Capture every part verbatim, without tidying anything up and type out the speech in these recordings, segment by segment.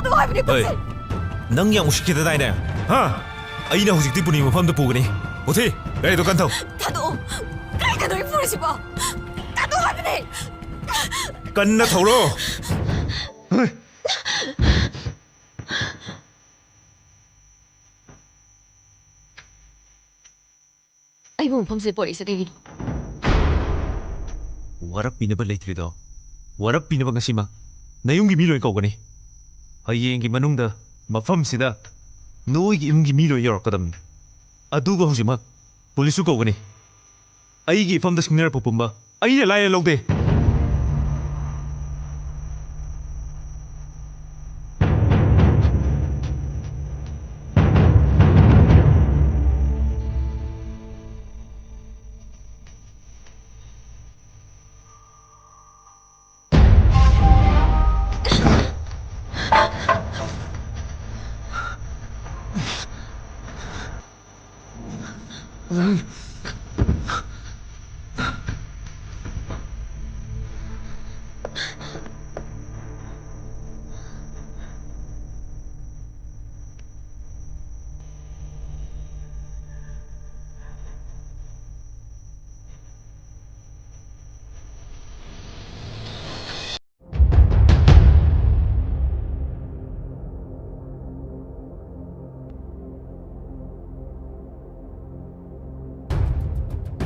ꯊꯥꯗꯣꯛꯑꯣ ꯍꯥꯏꯕꯅꯦ, ꯍꯩ, ꯈꯨꯠꯁꯦ! ꯅꯪ ꯌꯥꯝ ꯎꯁꯤꯠꯈꯤꯗꯗꯥꯏꯅꯦ? ꯍꯥ? ꯑꯩꯅ ꯍꯧꯖꯤꯛꯇꯤ ꯄꯨꯅꯤ ꯃꯐꯝꯗ ꯄꯨꯒꯅꯤ꯫ ꯄꯨꯊꯤ, ꯒꯥꯔꯤꯗꯣ ꯀꯟꯊꯧ꯫ ꯊꯥꯗꯣꯛꯑꯣ! ꯀꯔꯤꯗꯅꯣ ꯑꯩ ꯄꯨꯔꯤꯁꯤꯕꯣ? ꯊꯥꯗꯣꯛꯑꯣ ꯍꯥꯏꯕꯅꯦ! ꯀꯟꯅ ꯊꯧꯔꯣ! ꯑꯩꯕꯨ ꯃꯐꯝꯁꯤꯗ ꯄꯣꯔꯛꯏꯁꯦ ꯀꯩꯒꯤꯅꯣ? ꯋꯥꯔꯛꯄꯤꯅꯕ ꯂꯩꯇ꯭ꯔꯤꯗꯣ, ꯋꯥꯔꯛꯄꯤꯅꯕ ꯉꯁꯤꯃꯛ ꯅꯌꯨꯝꯒꯤ ꯃꯤ ꯂꯣꯏ ꯀꯧꯒꯅꯤ꯫ ꯍꯌꯦꯡꯒꯤ ꯃꯅꯨꯡꯗ ꯃꯐꯝꯁꯤꯗ ꯅꯣꯏꯒꯤ ꯏꯃꯨꯡꯒꯤ ꯃꯤ ꯂꯣꯏ ꯌꯧꯔꯛꯀꯗꯕꯅꯤ꯫ ꯑꯗꯨꯒ ꯍꯧꯖꯤꯛꯃꯛ ꯄꯨꯂꯤꯁꯁꯨ ꯀꯧꯒꯅꯤ꯫ ꯑꯩꯒꯤ ꯏꯐꯝꯗ ꯁꯤꯡꯅꯔꯛꯄ ꯄꯨꯝꯕ ꯑꯩꯅ ꯂꯥꯏꯅ ꯂꯧꯗꯦ꯫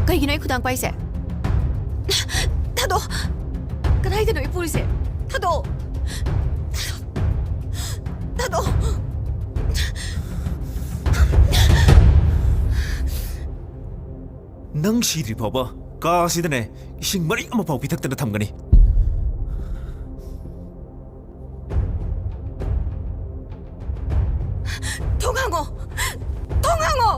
ꯀꯩꯒꯤꯅꯣ ꯑꯩ ꯈꯨꯗꯥꯡ ꯄꯥꯏꯁꯦ? ꯊꯥꯗꯣꯛ! ꯀꯗꯥꯏꯗꯅꯣ ꯑꯩ ꯄꯨꯔꯤꯁꯦ? ꯊꯥꯗꯣꯛ! ꯊꯥꯗꯣꯛ! ꯅꯪ ꯁꯤꯗ꯭ꯔꯤ ꯐꯥꯎꯕ ꯀꯥ ꯑꯁꯤꯗꯅꯦ ꯏꯁꯤꯡ ꯃꯔꯤꯛ ꯑꯃ ꯐꯥꯎ ꯄꯤꯊꯛꯇꯅ ꯊꯝꯒꯅꯤ꯫ ꯊꯣꯡ ꯍꯥꯡꯉꯣ! ꯊꯣꯡ ꯍꯥꯡꯉꯣ!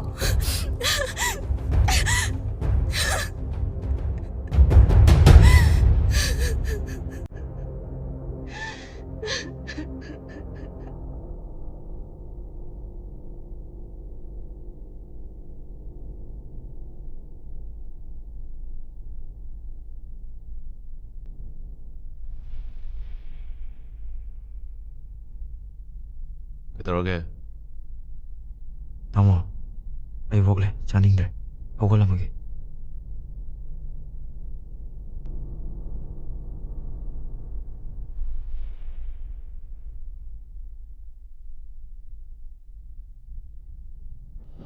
ꯇꯧꯔꯒꯦ? ꯇꯥꯃꯣ, ꯑꯩ ꯋꯣꯛꯂꯦ, ꯆꯥꯅꯤꯡꯗ꯭ꯔꯦ, ꯍꯧꯒꯠꯂꯝꯃꯒꯦ꯫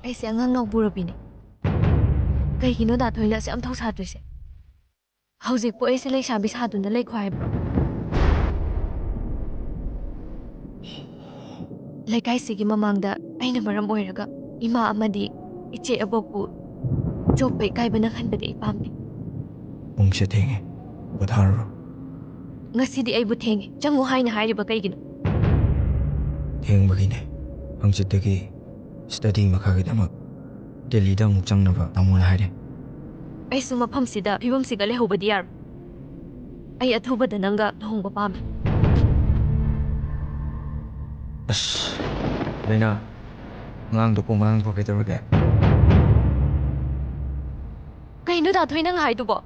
ꯑꯩꯁꯦ ꯑꯉꯥꯡ ꯅꯥꯎꯕꯨꯔꯕꯤꯅꯦ꯫ ꯀꯩꯒꯤꯅꯣ ꯗꯥ ꯊꯣꯏꯅ ꯑꯁꯨꯛ ꯌꯥꯝ ꯊꯧꯁꯥꯗ꯭ꯔꯤꯁꯦ? ꯍꯧꯖꯤꯛꯄꯨ ꯑꯩꯁꯦ ꯂꯩꯁꯥꯕꯤ ꯁꯥꯗꯨꯅ ꯂꯩꯈꯣ ꯍꯥꯏꯕ꯭ꯔꯣ? ꯂꯩꯀꯥꯏꯁꯤꯒꯤ ꯃꯃꯥꯡꯗ ꯑꯩꯅ ꯃꯔꯝ ꯑꯣꯏꯔꯒ ꯏꯃꯥ ꯑꯃꯗꯤ ꯏꯆꯦ ꯑꯕꯣꯛꯄꯨ ꯆꯣꯞꯄ ꯏꯀꯥꯏꯕ ꯅꯪꯍꯟꯕꯗꯤ ꯑꯩ ꯄꯥꯝꯗꯦ꯫ ꯄꯨꯡꯁꯦ ꯊꯦꯡꯉꯦ, ꯄꯣꯊꯥꯔꯨꯔꯣ꯫ ꯉꯁꯤꯗꯤ ꯑꯩꯕꯨ ꯊꯦꯡꯉꯦ, ꯆꯪꯉꯨ ꯍꯥꯏꯅ ꯍꯥꯏꯔꯤꯕ ꯀꯩꯒꯤꯅꯣ? ꯊꯦꯡꯕꯒꯤꯅꯦ꯫ ꯍꯪꯆꯤꯠꯇꯒꯤ ꯁ꯭ꯇꯗꯤ ꯃꯈꯥꯒꯤꯗꯃꯛ ꯗꯦꯜꯂꯤꯗ ꯑꯃꯨꯛ ꯆꯪꯅꯕ ꯇꯥꯃꯣꯅ ꯍꯥꯏꯔꯦ꯫ ꯑꯩꯁꯨ ꯃꯐꯝꯁꯤꯗ ꯐꯤꯕꯝꯁꯤꯒ ꯂꯩꯍꯧꯕꯗꯤ ꯌꯥꯔꯣꯏ꯫ ꯑꯩ ꯑꯊꯨꯕꯗ ꯅꯪꯒ ꯂꯨꯍꯣꯡꯕ ꯄꯥꯝꯃꯤ꯫ ꯑꯁ, ꯂꯩꯅꯥ, ꯑꯉꯥꯡꯗꯣ ꯀꯣꯡ ꯃꯥꯡꯈ꯭ꯔꯣ, ꯀꯩꯗꯧꯔꯒꯦ? ꯀꯩꯅꯣ ꯗꯥ ꯊꯣꯏ ꯅꯪ ꯍꯥꯏꯗꯨꯕꯣ?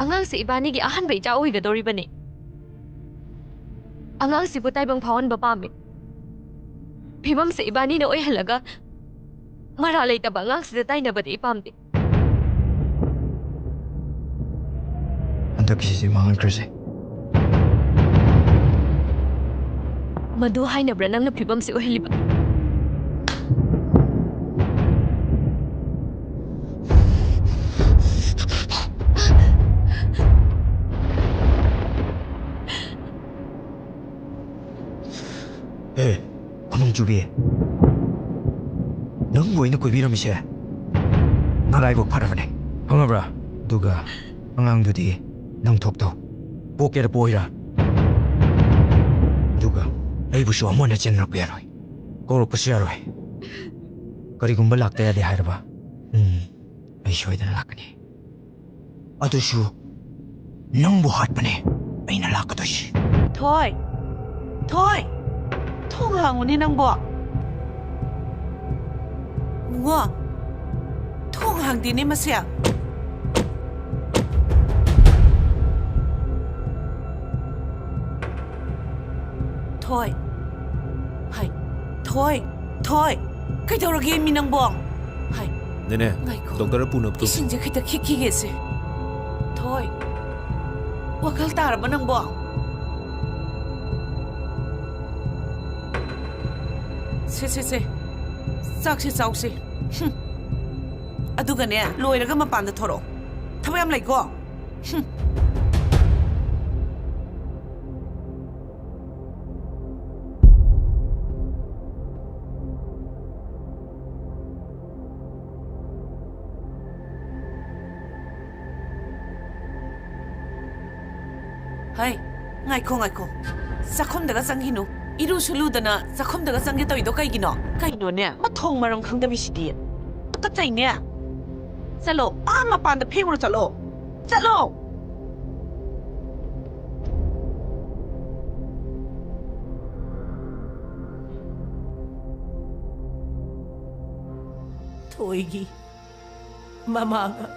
ꯑꯉꯥꯡꯁꯦ ꯏꯕꯥꯅꯤꯒꯤ ꯑꯍꯥꯟꯕ ꯏꯆꯥ ꯑꯣꯏꯒꯗꯧꯔꯤꯕꯅꯤ꯫ ꯑꯉꯥꯡꯁꯤꯕꯨ ꯇꯥꯏꯕꯪ ꯐꯥꯎꯍꯟꯕ ꯄꯥꯝꯃꯤ꯫ ꯐꯤꯕꯝꯁꯦ ꯏꯕꯥꯅꯤꯅ ꯑꯣꯏꯍꯜꯂꯒ ꯃꯔꯥ ꯂꯩꯇꯕ ꯑꯉꯥꯡꯁꯤꯗ ꯇꯥꯏꯅꯕꯗꯤ ꯑꯩ ꯄꯥꯝꯗꯦ꯫ ꯍꯟꯗꯛꯀꯤꯁꯤꯗꯤ ꯃꯥꯡꯍꯟꯈ꯭ꯔꯁꯦ꯫ ꯃꯗꯨ ꯍꯥꯏꯅꯕ꯭ꯔꯥ ꯅꯪꯅ ꯐꯤꯕꯝꯁꯤ ꯑꯣꯏꯍꯜꯂꯤꯕ? ꯑꯦ, ꯈꯨꯅꯨꯡ ꯆꯨꯕꯤ, ꯅꯪꯕꯨ ꯑꯩꯅ ꯀꯣꯏꯕꯤꯔꯝꯃꯤꯁꯦ ꯅꯔꯥꯏꯕꯛ ꯐꯔꯕꯅꯦ, ꯈꯪꯉꯕ꯭ꯔꯥ? ꯑꯗꯨꯒ ꯑꯉꯥꯡꯗꯨꯗꯤ ꯅꯪ ꯊꯣꯛꯇꯧ, ꯄꯣꯛꯀꯦꯔꯥ ꯄꯣꯛꯑꯣꯏꯔꯥ꯫ ꯑꯗꯨꯒ ꯑꯩꯕꯨꯁꯨ ꯑꯃꯨꯛ ꯍꯟꯅ ꯆꯦꯟꯅꯔꯛꯄ ꯌꯥꯔꯣꯏ, ꯀꯧꯔꯛꯄꯁꯨ ꯌꯥꯔꯣꯏ꯫ ꯀꯔꯤꯒꯨꯝꯕ ꯂꯥꯛꯇ ꯌꯥꯗꯦ ꯍꯥꯏꯔꯕ, ꯎꯝ, ꯑꯩ ꯁꯣꯏꯗꯅ ꯂꯥꯛꯀꯅꯤ꯫ ꯑꯗꯨꯁꯨ ꯅꯪꯕꯨ ꯍꯥꯠꯄꯅꯦ ꯑꯩꯅ ꯂꯥꯛꯀꯗꯣꯏꯁꯦ꯫ ꯊꯣꯏ! ꯊꯣꯏ! ꯊꯣꯡ ꯍꯥꯡꯉꯨꯅꯦ ꯅꯪꯕꯣ꯫ ꯏꯕꯨꯡꯉꯣ, ꯊꯣꯡ ꯍꯥꯡꯗꯦꯅꯦ ꯃꯁꯦ꯫ ꯊꯣꯏ, ꯍꯥꯏ, ꯊꯣꯏ, ꯊꯣꯏ, ꯀꯩꯗꯧꯔꯒꯦ ꯃꯤ ꯅꯪꯕꯣ? ꯍꯥꯏ, ꯅꯦꯅꯦ, ꯉꯥꯏꯈꯣ꯫ ꯗꯣꯛꯇꯔ ꯄꯨꯅꯕꯗꯣ꯫ ꯏꯁꯤꯡꯁꯦ ꯈꯤꯇ ꯈꯤꯛꯈꯤꯒꯦꯁꯦ꯫ ꯊꯣꯏ, ꯋꯥꯈꯜ ꯇꯥꯔꯕ ꯅꯪꯕꯣ? ꯁꯦ, ꯁꯦ, ꯁꯦ, ꯆꯥꯛꯁꯦ ꯆꯥꯎꯁꯦ꯫ ꯍꯨꯝ꯫ ꯑꯗꯨꯒꯅꯦ, ꯂꯣꯏꯔꯒ ꯃꯄꯥꯟꯗ ꯊꯣꯔꯛꯑꯣ꯫ ꯊꯕꯛ ꯌꯥꯝ ꯂꯩꯀꯣ꯫ ꯍꯨꯝ꯫ ꯍꯩ, ꯉꯥꯏꯈꯣ, ꯉꯥꯏꯈꯣ꯫ ꯆꯥꯛꯈꯨꯝꯗꯒ ꯆꯪꯈꯤꯅꯨ꯫ ꯏꯔꯨꯁꯨ ꯂꯨꯗꯅ ꯆꯥꯛꯈꯨꯝꯗꯒ ꯆꯪꯒꯦ ꯇꯧꯔꯤꯗꯣ ꯀꯩꯒꯤꯅꯣ? ꯀꯩꯅꯣꯅꯦ? ꯃꯊꯣꯡ ꯃꯔꯝ ꯈꯪꯗꯕꯤꯁꯤꯗꯤ꯫ ꯇꯨꯀꯠꯆꯩꯅꯦ꯫ ꯆꯠꯂꯣ, ꯑꯥ ꯃꯄꯥꯟꯗ ꯐꯦꯡꯉꯨꯔꯣ ꯆꯠꯂꯣ꯫ ꯆꯠꯂꯣ! ꯊꯣꯏꯒꯤ ꯃꯃꯥꯒ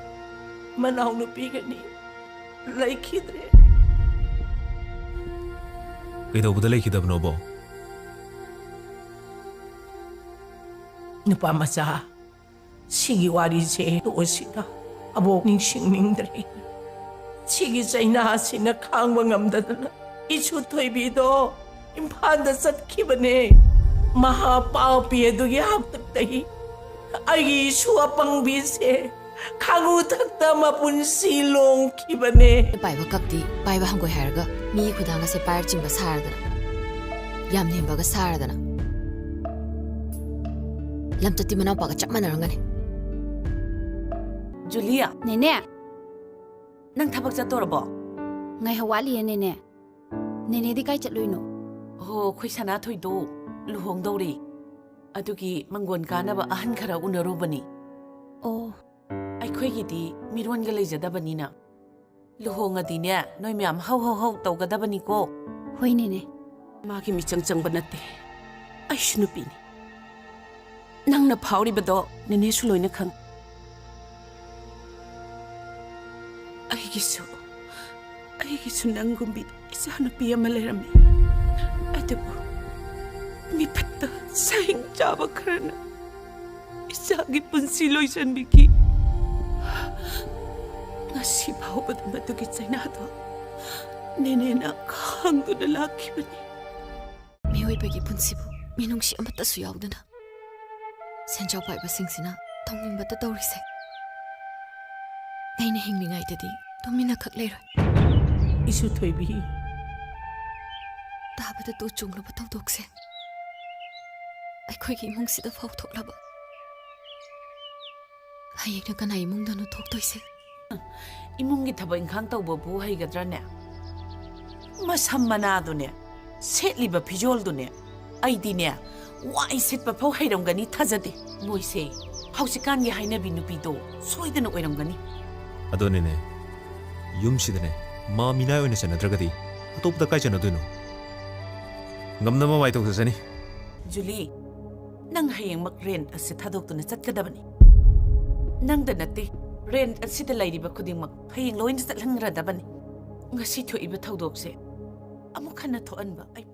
ꯃꯅꯥꯎꯅꯨꯄꯤꯒꯅꯤ ꯂꯩꯈꯤꯗ꯭ꯔꯦ꯫ ꯀꯩꯗꯧꯕꯗ ꯂꯩꯈꯤꯗꯕꯅꯣꯕꯣ? ꯅꯨꯄꯥ ꯃꯆꯥ, ꯁꯤꯒꯤ ꯋꯥꯔꯤꯁꯦ ꯇꯣꯛꯑꯁꯤꯗ꯫ ꯑꯕꯣꯛ ꯅꯤꯡꯁꯤꯡꯅꯤꯡꯗ꯭ꯔꯦ꯫ ꯁꯤꯒꯤ ꯆꯩꯅꯥꯁꯤꯅ ꯈꯥꯡꯕ ꯉꯝꯗꯗꯅ ꯏꯁꯨ ꯊꯣꯏꯕꯤꯗꯣ ꯏꯝꯐꯥꯜꯗ ꯆꯠꯈꯤꯕꯅꯦ꯫ ꯃꯍꯥ ꯄꯥꯄꯤ ꯑꯗꯨꯒꯤ ꯍꯥꯛꯇꯛꯇꯒꯤ ꯑꯩꯒꯤ ꯏꯁꯨ ꯑꯄꯪꯕꯤꯁꯦ ꯈꯥꯉꯨ ꯊꯛꯇ ꯃꯄꯨꯟꯁꯤ ꯂꯣꯡꯈꯤꯕꯅꯦ꯫ ꯄꯥꯏꯕ ꯀꯞꯇꯤ ꯄꯥꯏꯕ ꯍꯪꯒꯣꯏ ꯍꯥꯏꯔꯒ ꯃꯤꯒꯤ ꯈꯨꯗꯥꯡꯒꯁꯦ ꯄꯥꯏꯔ ꯆꯤꯡꯕ ꯁꯥꯔꯗꯅ, ꯌꯥꯝ ꯅꯦꯝꯕꯒ ꯁꯥꯔꯗꯅ꯫ ꯂꯝꯆꯠꯇꯤ ꯃꯅꯥꯎꯄꯥꯒ ꯆꯞ ꯃꯥꯟꯅꯔꯝꯒꯅꯤ꯫ ꯖꯨꯂꯤꯌꯥ꯫ ꯅꯦꯅꯦ꯫ ꯅꯪ ꯊꯕꯛ ꯆꯠꯇꯣꯔꯕꯣ? ꯉꯥꯏꯍꯥꯛ ꯋꯥꯠꯂꯤꯌꯦ, ꯅꯦꯅꯦ꯫ ꯅꯦꯅꯦꯗꯤ ꯀꯥꯏ ꯆꯠꯂꯨꯏꯅꯣ? ꯍꯣ, ꯑꯩꯈꯣꯏ ꯁꯅꯥꯊꯣꯏꯗꯣ ꯂꯨꯍꯣꯡꯗꯧꯔꯦ꯫ ꯑꯗꯨꯒꯤ ꯃꯪꯒꯣꯟ ꯀꯥꯅꯕ ꯑꯍꯟ ꯈꯔ ꯎꯅꯔꯨꯕꯅꯤ꯫ ꯑꯣ꯫ ꯑꯩꯈꯣꯏꯒꯤꯗꯤ ꯃꯤꯔꯣꯟꯒ ꯂꯩꯖꯗꯕꯅꯤꯅ꯫ ꯂꯨꯍꯣꯡꯉꯗꯤꯅꯦ, ꯅꯣꯏ ꯃꯌꯥꯝ ꯍꯧ ꯍꯧ ꯍꯧ ꯇꯧꯒꯗꯕꯅꯤꯀꯣ꯫ ꯍꯣꯏ, ꯅꯦꯅꯦ꯫ ꯃꯥꯒꯤ ꯃꯤꯆꯪ ꯆꯪꯕ ꯅꯠꯇꯦ꯫ ꯑꯩꯁꯨ ꯅꯨꯄꯤꯅꯤ꯫ ꯅꯪꯅ ꯐꯥꯎꯔꯤꯕꯗꯣ ꯅꯦꯅꯦꯁꯨ ꯂꯣꯏꯅ ꯈꯪ꯫ ꯑꯩꯒꯤꯁꯨ, ꯑꯩꯒꯤꯁꯨ ꯅꯪꯒꯨꯝꯕꯤ ꯏꯆꯥꯅꯨꯄꯤ ꯑꯃ ꯂꯩꯔꯝꯃꯤ꯫ ꯑꯗꯨꯕꯨ ꯃꯤꯐꯠꯇ ꯁꯍꯤꯡ ꯆꯥꯕ ꯈꯔꯅ ꯏꯆꯥꯒꯤ ꯄꯨꯟꯁꯤ ꯂꯣꯏꯁꯤꯟꯕꯤꯈꯤ꯫ ꯉꯁꯤ ꯐꯥꯎꯕꯗ ꯃꯗꯨꯒꯤ ꯆꯩꯅꯥꯗꯣ ꯅꯦꯅꯦꯅ ꯈꯥꯡꯗꯨꯅ ꯂꯥꯛꯈꯤꯕꯅꯤ꯫ ꯃꯤꯑꯣꯏꯕꯒꯤ ꯄꯨꯟꯁꯤꯕꯨ ꯃꯤꯅꯨꯡꯁꯤ ꯑꯃꯠꯇꯁꯨ ꯌꯥꯎꯗꯅ ꯁꯦꯟꯖꯥꯎ ꯄꯥꯏꯕꯁꯤꯡꯁꯤꯅ ꯇꯧꯅꯤꯡꯕꯇ ꯇꯧꯔꯤꯁꯦ꯫ ꯑꯩꯅ ꯍꯤꯡꯂꯤꯉꯩꯗꯗꯤ ꯇꯨꯃꯤꯟꯅ ꯈꯛ ꯂꯩꯔꯣꯏ꯫ ꯏꯁꯨ ꯊꯣꯏꯕꯤ꯫ ꯇꯥꯕꯗ ꯇꯨ ꯆꯨꯡꯂꯕ ꯊꯧꯗꯣꯛꯁꯦ ꯑꯩꯈꯣꯏꯒꯤ ꯏꯃꯨꯡꯁꯤꯗ ꯐꯥꯎ ꯊꯣꯛꯂꯕ꯫ ꯍꯌꯦꯡꯅ ꯀꯅꯥ ꯏꯃꯨꯡꯗꯅꯣ ꯊꯣꯛꯇꯣꯏꯁꯦ? ꯏꯃꯨꯡꯒꯤ ꯊꯕꯛ ꯏꯪꯈꯥꯡ ꯇꯧꯕꯕꯨ ꯍꯩꯒꯗ꯭ꯔꯅꯦ? ꯃꯁꯝ ꯃꯅꯥꯗꯨꯅꯦ, ꯁꯦꯠꯂꯤꯕ ꯐꯤꯖꯣꯜꯗꯨꯅꯦ, ꯑꯩꯗꯤꯅꯦ, ꯋꯥꯏ ꯁꯤꯠꯄ ꯐꯥꯎ ꯍꯩꯔꯝꯒꯅꯤ ꯊꯥꯖꯗꯦ꯫ ꯃꯣꯏꯁꯦ ꯍꯧꯖꯤꯛꯀꯥꯟꯒꯤ ꯍꯥꯏꯅꯕꯤ ꯅꯨꯄꯤꯗꯣ ꯁꯣꯏꯗꯅ ꯑꯣꯏꯔꯝꯒꯅꯤ꯫ ꯑꯗꯨꯅꯤꯅꯦ, ꯌꯨꯝꯁꯤꯗꯅꯦ, ꯃꯥ ꯃꯤꯅꯥꯏ ꯑꯣꯏꯅ ꯆꯟꯅꯗ꯭ꯔꯒꯗꯤ ꯑꯇꯣꯞꯄꯗ ꯀꯥꯏ ꯆꯟꯅꯗꯣꯏꯅꯣ? ꯉꯝꯅꯕ ꯃꯥꯏ ꯇꯧꯖꯁꯅꯤ꯫ ꯖꯨꯂꯤ, ꯅꯪ ꯍꯌꯦꯡꯃꯛ ꯔꯦꯟꯠ ꯑꯁꯤ ꯊꯥꯗꯣꯛꯇꯨꯅ ꯆꯠꯀꯗꯕꯅꯤ꯫ ꯅꯪꯗ ꯅꯠꯇꯦ, ꯔꯦꯟꯠ ꯑꯁꯤꯗ ꯂꯩꯔꯤꯕ ꯈꯨꯗꯤꯡꯃꯛ ꯍꯌꯦꯡ ꯂꯣꯏꯅ ꯆꯠꯍꯟꯈ꯭ꯔꯗꯕꯅꯤ꯫ ꯉꯁꯤ ꯊꯣꯛꯏꯕ ꯊꯧꯗꯣꯛꯁꯦ ꯑꯃꯨꯛ ꯍꯟꯅ ꯊꯣꯛꯍꯟꯕ ꯑꯩ